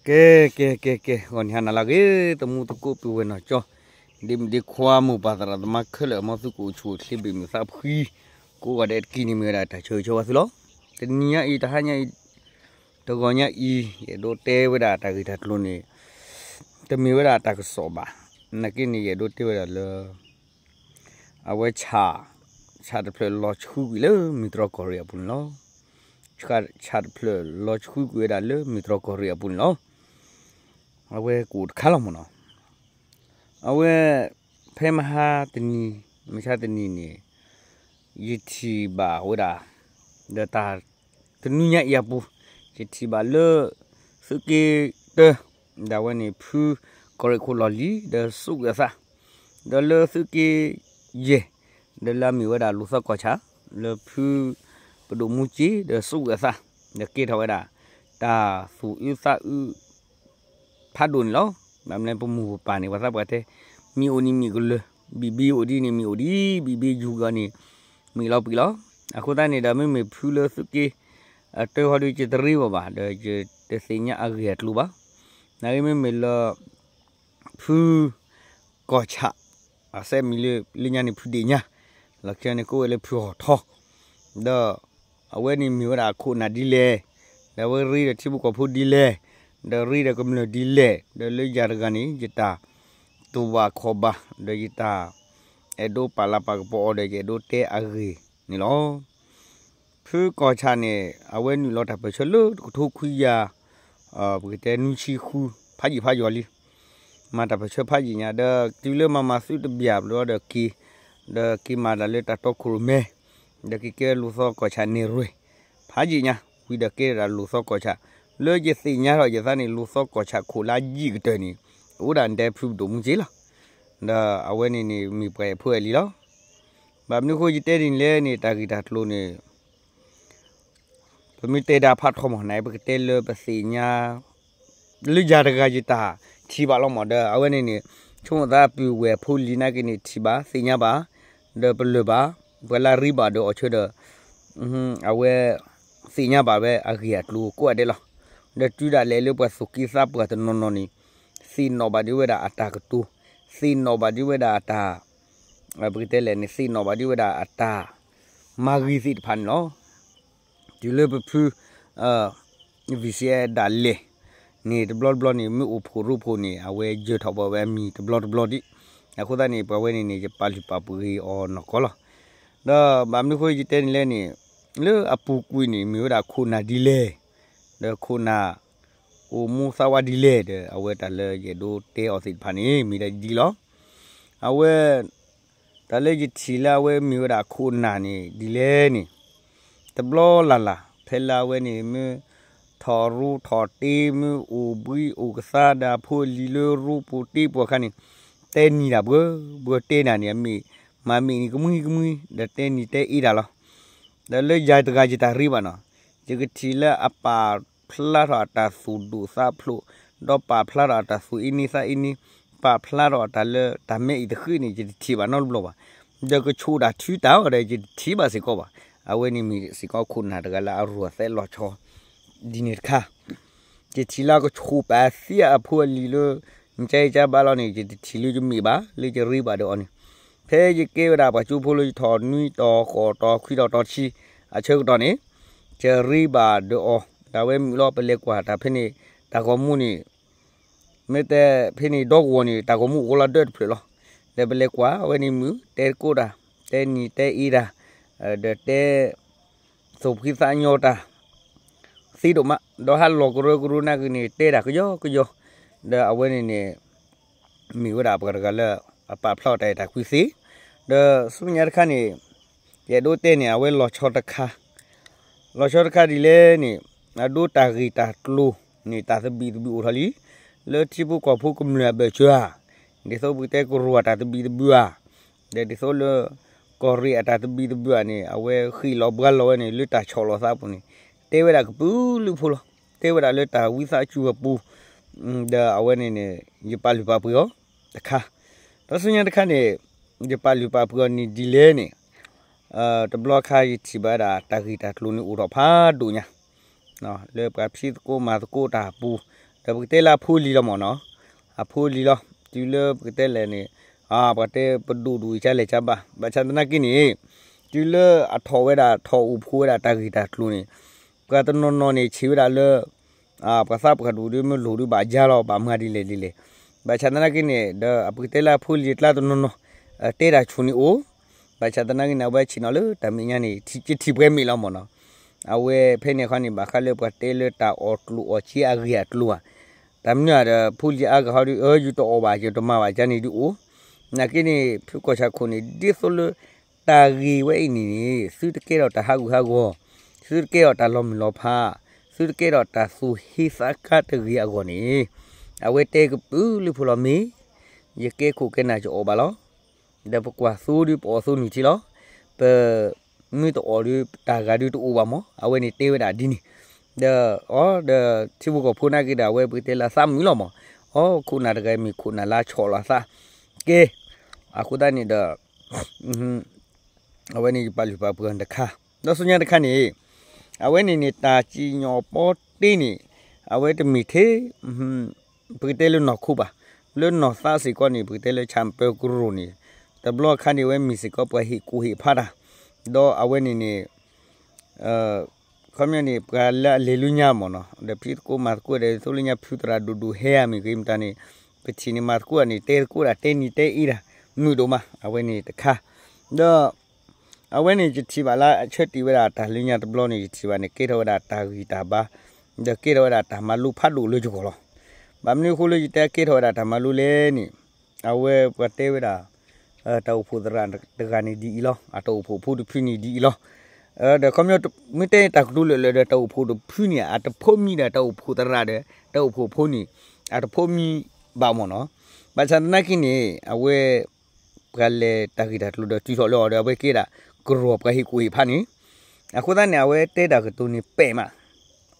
ကဲ ကဲ ကဲ ကဲ ဂီၤနံၤဟါနၤလၢအဂ့ၤ သမူသကိးပုၢ်ဝဲၢ်နီၢ်ကၠီ ဒ့မုၣ်ဒ့ခွါ မိၢ်ပၢ်သရၣ်သမါခဲလၢာ် မ်သုကအိၣ်ဆူၣ်အိၣ်ချ့ ဘၣ်မုာ်သးဖှံ ကိးဂၤဒဲးတက့ၢ်န့ၣ် မ့ၢ်ဝဲဒၣ်တၢ်ဆၢဂ့ၤဆၢဝါသုလီၤ. တနံၤညါအံၤ တဟါညါအံၤ တဂီၤညါအံၤ ယအဲၣ်ဒိးတဲဝဲဒၣ်တၢ်ဂ့ၢ်တၢ်ကျိၤန့ၣ် တမ့ၢ်ဝဲဒၣ်တၢ်ကစီၣ်ဘၣ်. နာ်က့န့ၣ် ယအဲၣ်ဒိးတဲဝဲဒၣ်လၢ အဝဲဆၣ် ဆၣ်တဖျၢၣ်လီၤဆှုကွံာ်လၢမုၢ်တြီၢ်ကီၢ်ရ့ၣ်အပူၤန့ၣ်လီၤ. ဆၣ်တဖျၢၣ်လီၤဆှုကွံာ်ဝဲဒၣ်လၢမုၢ်တြီၢ်ကီၢ်ရ့ၣ်အပူၤန့ၣ်လီၤ. အဝဲကအိၣ်တခါလီၤမ့ၢ်နီၤ. အဝဲ ဖဲမဟါတနံၤ မဆါတနံၤန့ၣ် ယထံၣ်ဘၣ်ဝဲဒၣ် ဒီးတၢ် တနွံညါအံၤအပူၤ ယထံၣ်ဘၣ်လၢ သုးက့တၢ ဒၣ်ဝဲန့ၣ် ဖုကီၢ်ရ့ၣ်ခိၣ်လီၢ်လံၤ ဒီးစူးကွံာ်အသး ဒီးလၢသုးက့ယဲၢ် ဒီးလၢအမ့ၢ်ဝဲဒၣ်လူၤသီကီၢ်ဆၣ် လၢဖုပဒိၣ်မူစ့ ဒီးစူးကွံာ်အသး ဒီးကဲထီၣ်ဝဲဒၣ် တၢ်သူၣ်အုးသးအုး ဖးဒိၣ်န့ၣ်လီၤ. ဘၣ်မနုၤပမိၢ်ပပၢ်န့ၣ် ပှၤသးပှၢ်တဲ မ့ၢ်အိၣ်န့ၣ်မ့ၢ်ကလၢာ် ဘံၣ်ဘ့အိၣ်ဒ်န့ၣ်မ့ၢ်အိၣ်ဒ် ဘံၣ်ဘ့ယူၤဂီၤန့ၣ် မ့ၢ်လီၤပှံၤလီၤ. အဃိသတးန့ၣ်ဒီး မ့မ့ၢ်ဖုလၢသုးက့ အတၢဟီဒုး ယတရ့ဘၣ်ဘၣ် ဒီးယတသ့ၣ်ညါအဂ့ၢ်အကျိၤဘၣ်. နာ်က့မ့မ့ၢ်လၢ ဖု ကီၢ်ဆၣ် အစဲးမံၤလၢ လၢညါန့ၣ်ဖုဒ့ၣ်ညါ လီၢ်ခံန့ၣ်ကိးဝဲလၢဖုဟီၣ်ထီ ဒီး အဝဲန့ၣ်မ့ၢ်ဝဲဒၣ်အခိၣ်နၢ်ဒ်လဲၣ်, ဒီးအဝဲရ့ဒီးထံဖိကီၢ်ဖိဒ်လဲၣ်, ဒီးရ့ဒီးကမျၢၢ်ဒ်လဲၣ်, ဒီးလၢယၤတဂၤန့ၣ် ယတၢ်တူၢ်ဘၣ်ခီၣ်ဘၣ်, ဒီးယတၢ်အဲၣ်ဒိးပာ်လၤပာ်ကပီၤအီၤဒီး ယအဲၣ်ဒိးတဲအဂ့ၢ်န့ၣ်လီၤ. ဖုကီၢ်ဆၣ်န့ၣ် အဝဲနုာ်လီၤတၢ်ပၢၢ်ဆၢလၢတကထိခွံကယၤ ပကတဲနွံဆံဃု ဖးယံာ်ဖးယီၤလံ. မၤတၢ်ပၢၢ်ဆၢဖးယံာ်ညါ ဒီးတုၤလၢမၤမၤသုတဘျီဘျီဒီးက့ၤ, ဒီးက့ၤမၤတၢ်လၢတၢ်တီခိၣ်ရိၣ်မဲ, ဒီးက့ၤကဲလူၤသီကီၢ်ဆၣ်န့ၢ်ရွဲၣ် ဖးယံာ်ညါ, ဝံၤဒီးကဲဒၣ်လူၤသီကီၢ်ဆၣ်, လၢယသ့ၣ်ညါထီၣ်ယသးန့ၣ် လူၤသီကီၢ်ဆၣ်ခိၣ်လၢယံာ်ကတၢၢ်န့ၣ် အိၣ်ဒၣ်တဲဖုပဒိၣ်မူစ့လီၤ. ဒီးအဝဲန့ၣ်န့ၣ် မ့ၢ်ပှၤအဖိအလံၤလီၤ. ဘၣ်မနုၤအဃိယတဲဒ်န့ၣ်လဲၣ်န့ၣ် တၢ်ဂ့ၢ်တၢ်ကျိၤန့ၣ် ပမ့ၢ်တဲဒၣ်ဖးထီမး နပကတဲလၢပသ့ၣ်ညါ လၢယၤတဂၤယတၢ်ထံၣ်ဘၣ်လီၤမး ဒီးအဝဲန့ၣ်န့ၣ် ဆိကမိၣ်သးပုၢ်ဝဲၢ်ဖိလံၤနာ်က့န့ၣ် ထံၣ်ဘၣ်သ့ၣ်ညါဘၣ်, ဒီးပလၢၢ်ဘၣ်, ပှၤလၢအရ့ဘၣ်ဒီးအီၤဆၢဒီး အဝဲ သ့ၣ်ညါဘၣ်ဝဲအဂ့ၢ်အကျိၤကိးဂၤဒဲးလီၤ. ဒီးတုၤဒၣ်လဲာ်လၢပှၤသူၣ်က့သးပှၢ်တနီၤနီၤန့ၣ် သ့ၣ်နီၣ်ဘၣ်ဒ်ဝဲဒၣ်အတၢ်ကတိၤ, သ့ၣ်နီၣ်ဘၣ်ဒ်ဝဲဒၣ်အတၢ် ပကတဲလဲၣ်န့ၣ် သ့ၣ်နီၣ်ဘၣ်ဒ်ဝဲဒၣ်အတၢ်မၤဂ့ၤသ့ၣ်တဖၣ်န့ၣ်လီၤ. တုၤလၢပဖု VCR ဒၣ်လဲာ်န့ၣ် တဘျီတဘျီန့ၣ် မ့ၢ်အိၣ်ဖှိၣ်ရိဖှိၣ်န့ၣ် အဝဲယၢၤထီၣ်ဘၣ်ဝဲအမံၤတဘျီတဘျီဒံး. အဃိသတးန့ၣ် ပှၤဝဲန့ၣ်န့ၣ် ယပာ်လုၢ်ပာ်ပှ့ၤအီၤနီၢ်ကီၢ်လီၤ. ဒီးဘၣ်မနုၤအဃိယတဲန့ၣ်လဲၣ်န့ၣ် လၢအပူၤကွံာ်န့ၣ် မ့ၢ်ဝဲဒၣ်ခိၣ်နၢ်ဒ်လဲၣ်, ဒီးခိၣ်နၢ် အိၣ်မူသးဝါဒ်လဲၣ်ဒီး အဝဲတၢ်လၢယအဲၣ်ဒိးတဲအီၤသ့ၣ်တဖၣ်န့ၣ် မ့ၢ်ဒၣ်ဒ်လီၤ. အဝဲ တၢ်လၢယထံၣ်လၢအဝဲမ့ၢ်ဝဲဒၣ်ခိၣ်နၢ်န့ၣ် ဒ်လဲၣ်န့ၣ် တဘျီလၢ်လၢ် ဖဲလၢအဝဲန့ၣ် မ့ၢ်ထီၣ်ရူထီၣ်တ့ မ့ၢ်အိၣ်ဘှံးအိၣ်ကသါဒီးအဖိအလံၤလၢရူပူၤတ့ပူၤအခါန့ၣ် တဲနံၤတၢ်ပှဲၤပှဲၤတဲနၤန့ၣ် အမ့ၢ်မၤမ့ၢ်န့ၣ်ကမှံကမှံ ဒီးတဲနံၤတဲအ့တၢ်လီၤ. ဒီးလၢယၤတဂၤယတၢ်ရ့ဘၣ်နီၤ ယကထံၣ်လၢအပာ်ဖျါထီၣ်အတၢ်သူၣ်ဒိၣ်သးဖျိး, ဒီးပာ်ဖျါထီၣ်အတၢ်သူၣ်အ့န့သးအ့န့, ပာ်ဖျါထီၣ်အတၢ်လၢတၢ်မဲအံၤတဃ့န့ၣ် ယတထံၣ်ဘၣ်နီတဘျီဘၣ်. ဒီးကဆိၣ်တၢ်ထုတၢ်အီၤဒီး ယတထံၣ်ဘၣ်စ့ၢ်ကီးဘၣ်. အဝဲန့ၣ်မ့ၢ်စ့ၢ်ကီးခိၣ်နၢ်တဂၤလၢအရူၢ်အသဲးလီၤဆီ ဒ်န့ၣ်တခါ ယထံၣ်လၢကဆိၣ်ပာ်သံအဖိအလံၤလၢ နကဲယကဘၣ်လီၤန့ၣ် ယတထံၣ်လၢယမ့ၢ်ဘၣ် လၢယရ့ဘၣ်ဒီးအီၤန့ၣ်, ဖဲယကဲဝဲဒၣ်ပှၤကၠိဖိလၢယထီၣ်နွံတီၤဃိးတီၤခွံတီၤတီၤတဆံ အဆၢကတီၢ်န့ၣ် ယရ့ဘၣ်ဒီးအီၤ ဒၣ်ဝဲမုာ်လီၤ ပလဲၤကွၢ်တၢ်ဖဲန့ၣ် တၢ်ဂီၤမူန့ၣ် မ့ၢ်တဲဖဲန့ၣ်ဒီဂီၤန့ၣ် တၢ်ဂီၤမူအိၣ်လီၤဒၢတဖျၢၣ်လီၤ. ဒီးပလဲၤကွၢ် အဝဲန့ၣ်မုာ် တဲသကိးတၢ် တဲနံၤတဲအ့တၢ် ဒီးတဲ သူၣ်ဖှံသးညီတၢ် သ့ဒိၣ်မး ဒီးဟးလီၤကရၢကရိနာ်က့န့ၣ် တဲတၢ်ကယီကယီ ဒီးအဝဲန့ၣ်န့ၣ် မ့ၢ်ဝဲဒၣ်ပှၤတဂၤလၢ အပာ်ဖျါအီၤတၢ်အဲၣ်တၢ်ကွံသ့, ဒီးဆူညါတခါန့ၣ် ယအဲၣ်ဒိးတဲန့ၣ် အဝဲလီၤဆီတခါ လီၤဆီတခါဒ်လဲၣ်န့ၣ် အဒိတၢ်ဂ့ၢ်တၢ်ကျိၤန့ၣ် တၢ်သဘံၣ်သဘုၣ်အိၣ်ထီၣ်လံ လၢထံဖိကီၢ်ဖိကမျၢၢ်အဘၢၣ်စၢၤဧါ, ဒ်သိးပကတဲကရူၢ်အတၢ်သဘံၣ်သဘုၣ်ဧါ, ဒီးဒ်သိးလၢ ကီၢ်ရ့ၣ်အတၢ်သဘံၣ်သဘုၣ်ဧါန့ၣ် အဝဲဃ့ၢ်လီၤဘှါလီၤဝဲန့ၣ် လၢတၢ်ဆီၣ်လီၤသးအပူၤန့ၣ် တဲဝဲဒၣ်ကပုာ်လုးဖိလီၤ. တဲဝဲဒၣ်လၢတၢ်ဝံသးစူၤအပူၤ ဒီးအဝဲန့ၣ်န့ၣ် ယပာ်လုၢ်ပာ်ပှ့ၤအီၤတခါ, ဒီးဆူညါတခါန့ၣ် ယပာ်လုၢ်ပာ်ပှ့ၤအီၤန့ၣ်ဒ်လဲၣ်န့ၣ် တဘျီခါယထံၣ်ဘၣ်ဝဲဒၣ်တၢ်ဂ့ၢ်တၢ်ကျိၤန့ၣ်အိၣ်ထီၣ်ဖးဒိၣ်ညါ လၢပှၤဖံးသကိးမၤသကိးတၢ်အပူၤ ဒီးပကတဲလၢအဖိအလံၤလီၤမ့ၢ်နီၤ, အဖိအလံၤလီၤ. တုၤလၢပကတဲလဲၣ်န့ၣ် ပှၤတဲပဒိၣ်ဒိၣ်အံၤကလဲၤကဘၣ် ဘၣ်ဆၣ်သနာ်က့န့ၣ် တုၤလၢအထီၣ်ဝဲဒၣ် ထီၣ်အိၣ်ဖှိၣ်ဝဲဒၣ်တၢ်ဂ့ၢ်တၢ်ကျိၤန့ၣ် ပှၤတနီၤနီၤန့ၣ် ဆံးဝဲဒၣ်လၢ ပှၤသးပှၢ်ဒိၣ်ဒုးမ့ၢ်လိၣ်ဒုးဘၣ်ယါလီၤ ဘၣ်မၤဒ်လဲၣ်ဒ်လဲၣ်. ဘၣ်ဆၣ်သနာ်က့န့ၣ် ဒီးအပကတဲလၢအဖိအလံၤအကျါတနီၤနီၤ တဲတၢ်ဆူၣ်န့ၣ်အိၣ်, ဘၣ်ဆၣ်သနာ်က့န့ၣ် အဝဲဆ့ၣ်နီၤလၢတၢ်မဲာ်ညါန့ၣ် ယထံၣ်ပှဲၤမ့ၢ်လီၤမ့ၢ်နီၤ. အဝဲဖဲန့ၣ်အခါန့ၣ် ဘၣ်ဃးလၢပှၤတဲလၢတၢ်အီၣ်ကျိၣ်အီၣ်စ့အဂ့ၢ်အကျိၤဧါ, တၢ်မနုၤဧါဒီး ဖိလံၤအါဂၤဟီဒီး ယတအီၣ်ဘၣ် ယတမၤဘၣ်ကန့ၣ်ဒုးအိၣ်, နာ်က့န့ၣ် ဖုကီၢ်ဆၣ်ခိၣ်န့ၣ် ဒ်သိးလၢ တၢ်ဂ့ၢ်ဝဲအံၤန့ၣ်န့ၣ် သုတကဲထီၣ်တၢ်ဟးဂူာ်ဟးဂီၤ, သုတကဲထီၣ်တၢ်လီၤမုၢ်လီၤဖး, သုတကဲထီၣ်တၢ်သူၣ်ဟ့သးကါတဂ့ၤအဂီၢ်န့ၣ် အဝဲတဲကပုာ်လုၢ်ဖိလီၤမ့ၢ် ယကဲခိၣ်ကဲနၢ်ကအီၣ်ဘၣ်လီၤ. ဒီးပကွၢ်သိဒုးပအီၣ်သိနုၢ်ထံလီၤ. ပ မ့ၢ်တအီၣ်ဒီးတၢ်ဂၤဒုးတအိၣ်ဘၣ်မး အဝဲန့ၣ်တဲဝဲဒၣ်ဒ်န့ၣ်, ဒီး အီဒီးထံဖိကီၢ်ဖိနာ်က့ဒီး အဝဲပကတဲလၢအသးမုာ်လီၤမး, အီခိၣ်နၢ်တဂၤမ့ၢ်ခိၣ်နၢ်လၢဆီၣ်လီၤအသးကဲ, အဃိသတးန့ၣ်ဒီး အဝဲန့ၣ်ယပာ်လုၢ်ပာ်ပှ့ၤတခါ, ဒီးဆူညါတခါန့ၣ် အဝဲန့ၣ်န့ၣ် တၢ်စံၣ်ညီၣ်ပီတ့န့ၣ် အဝဲတမ့ၢ်ထဲ ပကတဲလၢနီၢ်ခိဘၣ်, လၢနီၢ်သးစ့ၢ်ကီးန့ၣ် ပကတဲလၢဆၣ်ပၢကရိၤန့ၣ် တဘျီအခါန့ၣ် အဝဲမ့ၢ်စ့ၢ်ကီးပှၤဟ့ၣ်ကူၣ်ဟ့ၣ်ဖးတၢ်, ဒီးအဝဲန့ၣ်န့ၣ် ခီပညီန့ၣ် ပှၤလၢအလဲၤလၢညါမ့ၢ်နီၤ ဒီးဖံးသကိးမၤသကိးဒီး သိလၢညါဖုသရၣ်ဒိၣ်ဒိၣ်ဟဲဧါမ့ၢ်ဂ့ၤမတၤန့ၣ် ပထံၣ်န့ၣ်မၤသကိးန့ၣ် တဲသကိးဒၣ်တဲနံၤတဲအ့ဒၣ် မုာ်ဒိၣ်မး အဝဲန့ၣ်တခါ, ဒီး အဝဲန့ၣ် ယထံၣ်ဘၣ်လၢအဆၢတ့ၢ်ဝဲဒၣ်တၢ်လၢညါတဘျီန့ၣ် ယထံၣ်ဘၣ်န့ၣ် ကဲထီၣ်ဝဲဒၣ်တၢ်ဂံၢ်တၢ်ဘါ, ဒီးကဲထီၣ်ဝဲဒၣ်တၢ်မၤလိဖးဒိၣ်လၢယဂီၢ်လီၤ. ဘၣ်မနုၤအဃိလၢယတဲကဲထီၣ်ဝဲဒၣ်တၢ်မၤလိလဲၣ်န့ၣ် အဝဲပှၤတဲဝဲဒၣ် တၢ်အိၣ်ဖှိၣ်သရၣ်တဂၤန့ၣ်ဒ်အံၤလီၤ, အတၢ်အိၣ်ဖှိၣ်ဖိတဖုန့ၣ်ဒ်အံၤလီၤ. ဒီးခီပညီ မ့ၢ်တဲတၢ်ကတိၤလၢာ်လၢာ်ဒီး တၢ်အိၣ်ဖှိၣ်တဖုန့ၣ် အတဖိးမံဒီးတၢ်အိၣ်ဖှိၣ်သရၣ်ဒီး တၢ်အိၣ်ဖှိၣ်ဖိန့ၣ် အတဖိးမံဘၣ်မ့ၢ်နီၤ. ဘၣ်ဆၣ်သနာ်က့န့ၣ် အဝဲ ပှၤလဲၤတၢ်ဂ့ၢ်တၢ်ကျိၤဒီးတုၤထီၣ်လၢအီၤဒီး အဝဲကဲဒၣ် ကရီပှၤဟ့ၣ်ကူၣ်ဟ့ၣ်ဖးန့ၣ်, အဃိသတးန့ၣ် အဝဲတဲတၢ်ကတိၤန့ၣ်ပဲာ်မး,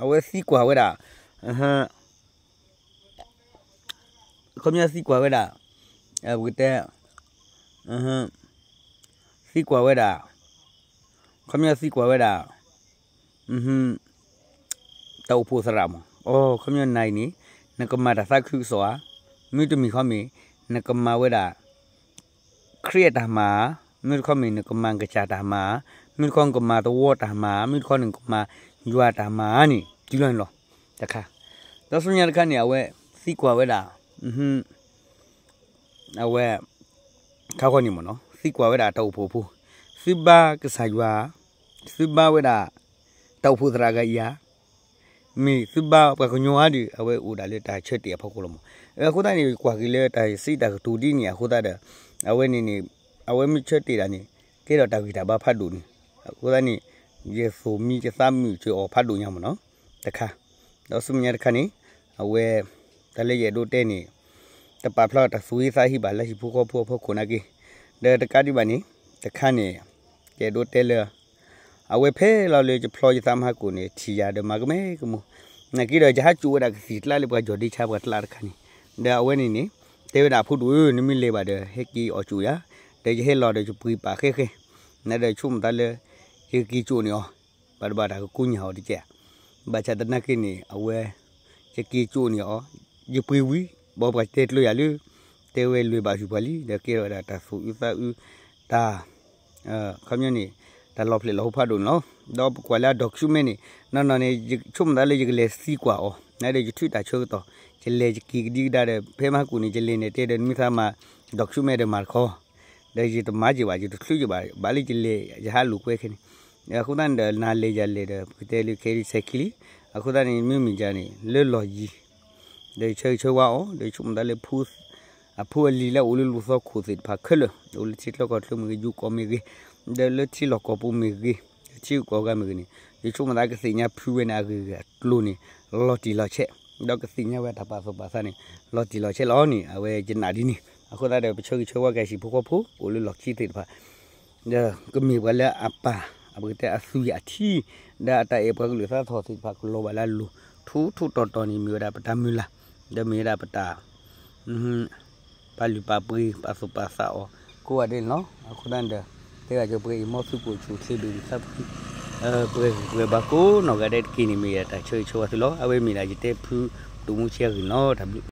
အဝဲသံကွၢ်ဝဲဒၣ် ခီပညီသံကွၢ်ဝဲဒၣ် ပကတဲ သံကွၢ်ဝဲဒၣ် ခီပညီသံကွၢ်ဝဲဒၣ် တၢ်အိၣ်ဖှိၣ်သရၣ်မး, အိခီပညီနၤအံၤန့ၣ် နကမၤတၢ်သးခုကစီၣ်ဧါ, မ့တမ့ၢ်ခီမ့ၢ် နကမၤဝဲဒၣ် ခရံာ်အတၢ်မၤဧါ, မ့တခီမ့ၢ်နကမၤကစၢ်တၢ်မၤဧါ, မ့တခီနကမၤသဝီတၢ်မၤဧါ, မ့တခီနကမၤယွၤတၢ်မၤဧါန့ၣ် တုၤလီၤန့ၣ်လီၤ. တခါ ဒီးဆူညါတခါန့ၣ် အဝဲသံကွၢ်ဝဲဒၣ် အဝဲ ခါဃီန့ၣ်မ့ၢ်နီၤ သံကွၢ်ဝဲဒၣ်တၢ်အိၣ်ဖှိၣ်ဖိ, သုဘါကစၢ်ယွၤဧါ, သုဘါဝဲဒၣ် တၢ်အိၣ်ဖှိၣ်သရၣ်ဂၤအံၤဧါ, မ့ၢ်သုဘါပှၤကညီဧါဒီး အဝဲအိၣ်ဒၣ်လၢတၢ်ဆၢတဲာ်အဖီခိၣ်လီၤမး. အဃိသတးန့ၣ် ကွၢ်က့ၤလၢတၢ်စံးတၢ်ကတိၤဒ်န့ၣ် အဃိသတးဒီး အဝဲန့ၣ်န့ၣ် အဝဲမ့ၢ်ဆၢတဲာ်ဒၣ်န့ၣ် ကဲထီၣ်တၢ်ဂံၢ်တၢ်ဘါဖးဒိၣ်န့ၣ် အဃိသတးန့ၣ် ယသိၣ်မံယသးမုာ်စၢၤအီၤဖးဒိၣ်ညါမ့ၢ်နီၤ တခါ, ဒီးဆူမဲာ်ညါတခါန့ၣ် အဝဲ တၢ်လၢယအဲၣ်ဒိးတဲန့ၣ် တပာ်ဖျါတၢ်သူၣ်ဟ့သးဟ့ဘၣ်လၢဟံၣ်ဖိဃီဖိအဖီခိၣ်နာ်က့, ဒီးတကးဒံးဘၣ်န့ၣ် တခါန့ၣ် ယအဲၣ်ဒိးတဲလၢ အဝဲဖဲလီၤလၢယဖျီယသးမဟါကိၣ်န့ၣ် ထံၣ်ယၤဒီးမၤကမဲကမိၢ်, နာ်က့ဒီး ယဟးစိာ်ဝဲဒၣ်ကသံၣ်ကျါလၢပှၤကၠီၣ်ဒ့ဆါပှၤကျါတခါန့ၣ်, ဒီးအဝဲန့ၣ်န့ၣ် တဲဝဲဒၣ်အဖိဒိၣ်ဧၢ နမ့ၢ်လဲၤဘၣ်ဒီး ဟဲက့ၤအီၣ်စိာ်ယၤ, ဒီးယဟဲလီၤဒီးယပှ့ၤပာ်ဃဲဃဲ, နဒီးဆိကမိၣ်သးလၢ ယက့ၤစိာ်န့ၢ်အီၤ, ဘၣ်တဘၣ်တၢ်ကကိညၢ်အီၤတက့ၢ်, ဘၣ်ဆၣ်သနာ်က့န့ၣ် အဝဲ ယက့ၤစိာ်န့ၢ်အီၤ, ယပှ့ၤဝံၤ ဘၣ်ပှၤတဲကျၢၤယၤလၢ တဲဝဲလွဲၢ်ဘၣ်ဆူၣ်ပှၤလံ ဒီးကဲထီၣ်ဝဲဒၣ်တၢ်သူၣ်အုးသးအုး တၢ် ခီပညီန့ၣ် တၢ်လီၤဖျဲၣ်လီၤဟိဖးဒိၣ်န့ၣ်လီၤ. ဒီးပကွၢ်လၢအ document န့ၣ် နီၢ်နီၢ်န့ၣ် ယဆိကမိၣ်သးလၢယကလဲၤသံကွၢ်အီၤ နဒီးယထုးတၢ်ဆၢကတီၢ် ယလဲၤယက့ၤကဒံကဒါဒီး ဖဲမဟါကိၣ်န့ၣ် ယလဲၤန့ၣ်တဲဒီး နမ့ၢ်သးမၤ document ဒီးမၤတခီ ဒီးယတမၤက့ၤဘၣ် ယတချုးက့ၤဘၣ် ဘၣ်လၢယလဲၤယဟးလိာ်ကွဲခဲန့ၣ်, အဃိသတးန့ၣ်ဒီး နၤလဲၤယၤလဲၤဒီး ပကတဲလၢခဲအံၤဆဲးခံလံ, အဃိသတးန့ၣ် မ့မ့ၢ်ယၤန့ၣ် လၢလီၢ်ယံၤ ဒီးယဆၢဂ့ၤဆၢဝါအီၤ ဒီးယဆိကမိၣ်သးလၢ အဖိအလံၤလၢအအိၣ်လၢလူၢ်သီခိၣ်သ့ၣ်တဖၣ်ခဲလၢာ် အိၣ်လၢထံချၢကီၢ်ချၢမ့ၢ်ဂ့ၤ ယိၤကီၢ်မ့ၢ်ဂ့ၤ, ဒီးလၢထံလီၢ်ကီၢ်ပူၤမ့ၢ်ဂ့ၤ, ထံဂုၤကီၢ်ဂၤမ့ၢ်ဂ့ၤန့ၣ် ယဆိကမိၣ်သးကသ့ၣ်ညါဖုဝဲန့ၣ်အဂ့ၢ်အကျိၤန့ၣ် လီၤတံၢ်လီၤဆဲး, ဒီးကသ့ၣ်ညါဝဲတၢ်ပာ်သူၣ်ပာ်သးန့ၣ် လီၤတံၢ်လီၤဆဲးလီၤန့ၣ် အဝဲယနာ်ဒ်န့ၣ်, အဃိသတးဒီး ပဆၢဂ့ၤဆၢဝါက့ၤဟံၣ်ဖိဃီဖိ အိၣ်လၢလီၢ်ခံသ့ၣ်တဖၣ် ဒီးကမ့ၢ်ပှၤလၢအပၢ် အပကတဲအသွံၣ်အထံ ဒီးအတၢ်အဲၣ်ပှၤကလုာ်သးထီၣ်သ့ၣ်တဖၣ်ကလီၤဘၣ်လၢအလိၤ ထူထူတီတီန့ၣ် မ့ၢ်ဝဲဒၣ်ပတၢ်မုၢ်လၢ်, ဒီးမ့ၢ်ဝဲဒၣ်ပတၢ် ပာ်လုၢ်ပာ်ပှ့ၤ ပာ်သူၣ်ပာ်သးအီၤ ကိးဂၤဒဲးန့ၣ်လီၤ. အဃိသတးန့ၣ်ဒီး တဲဂၤကၢပှဲၤအံၤ မ်သုကအိၣ်ဆူၣ်အိၣ်ချ့ ဘၣ်သးဖှံ ပှဲၤဂံၢ်ပှဲၤဘါကိးနီၢ်ဂၤဒဲးတက့ၢ်န့ၣ် မ့ၢ်ယတၢ်ဆၢဂ့ၤဆၢဝါသုလီၤ. အဝဲမ့ၢ်ဒၣ်ယတဲဖု တိၢ်မူဆံးအဂ့ၢ်နီၤ တၢ်ဘျုး